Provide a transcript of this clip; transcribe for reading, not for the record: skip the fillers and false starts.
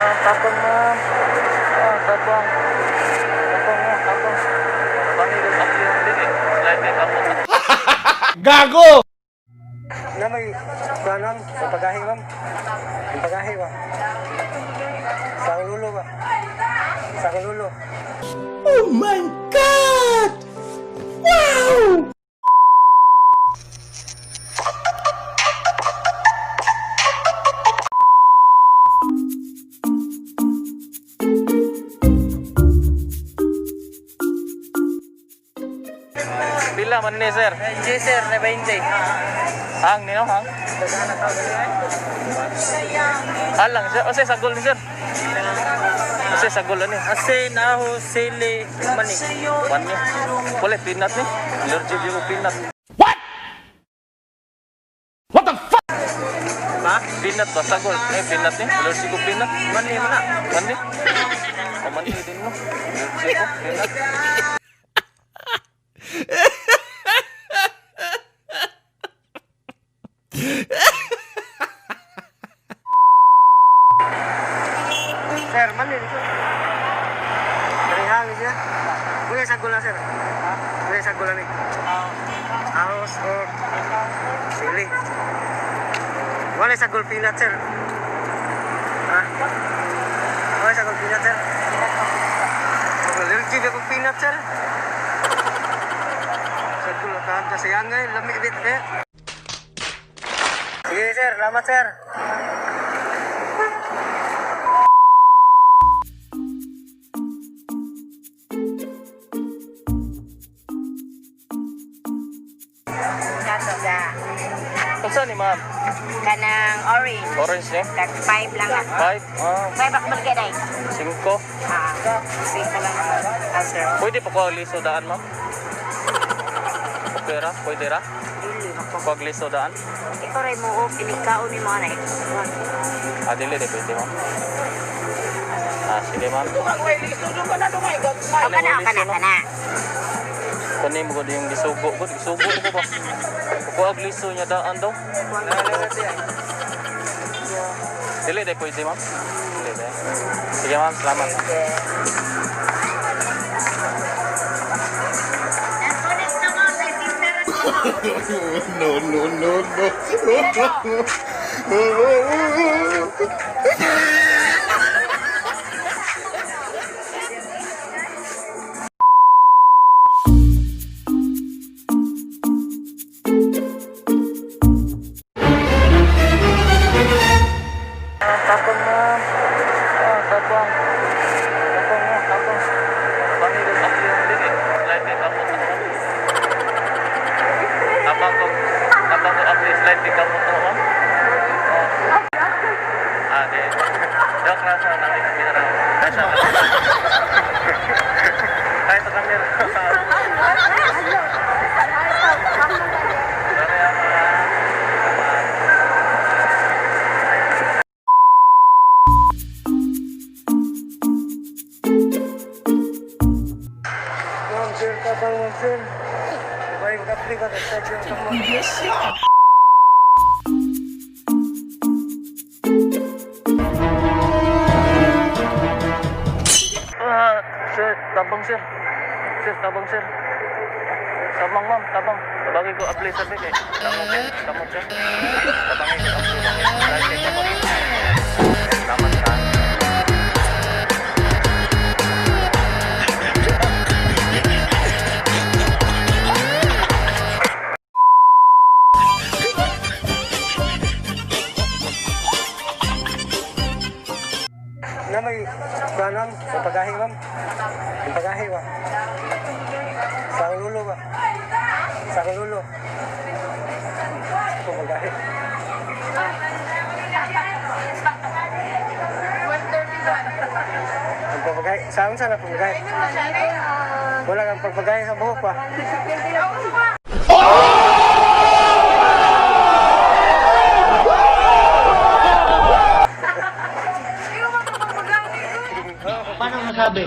Tapang ma'am. Ah, tapang. Tapang mo, tapang. Pangilong ako yung din eh. Slide kay kapot. Gago! Na may kuanon, may pagahi ma'am. May pagahi ba? Sa akong lulo ba? Sa akong lulo. Oh my God! Wow! Pila man ni sir? G sir, na 20. Hang ni no, hang. Alang sir, ose sagol ni sir. Ose sagol ani. Asin, aho, sili, mani. Pan ni. Wala peanut ni. Allergy ko peanut. What? What the fuck? Ha? Peanut ba sagol? Eh peanut ni. Allergy ko peanut. Mani mo na. Mani. O mani din no. Allergy ko peanut. Sir, mani dito. Darihang siya. Wala sagol na sir. Wala sagol na ni. Ahos or sili. Wala sagol peanut sir. Ha? Wala sagol peanut sir. Allergy ba kong peanut sir? Sagol na kasi angay lami bit eh. Sige sir, salamat sir. Kato ga. Unsa ni ma'am? Kanang orange. Orange ni? Tag 5 lang ako. 5. Ah, 5 ako maligay day. 5. Ah, 5 lang ako. Ah, sir. Pwede pa ko liso daan ma'am? Okay ra? Pwede ra? Dili ako. Kuwag liso daan? Ikaw ray mo og inigkaon ni mga na. Ah, dili di pwede ma'am. Ah, sige ma'am. Oh, kana, kana, kana. Kani mo gud yung gisugo gud, gisugo ko ba? Kuwag liso niya daan daw. Dili di pwede ma'am. Dili di. Sige ma'am, salamat. No, no, no, no. Ah, tapang ma'am. Ah, tapang. Tapang mo, tapang. Pangilong ako yung din eh. Slide kay kapot ako. Tapang ko apply slide kay kapot ako ma'am. Oh. Ah, di. Joke lang sa namin kamera. Kahit sa Kahit sa kamera. Sorry ah, ma'am. Ma'am sir, tabang ma'am sir. Bye, magkapli ba? Tag yung kamo. Ah, sir, tabang sir. Sir, tabang sir. Tabang ma'am, tabang. Tabangin ko apply sa bag eh. Kamot eh, kamot sir. Tabangin ko apply sa bag. Slide kay kapot. Salamat ka. Na may kuanon, may pagahi ma'am. May pagahi ba? Sa akong lulo ba? Sa akong lulo. Pamagahi. Ang pamagahi. Saan sana pamagahi? Wala kang pagpagahi sa buhok ba? Paano masabi?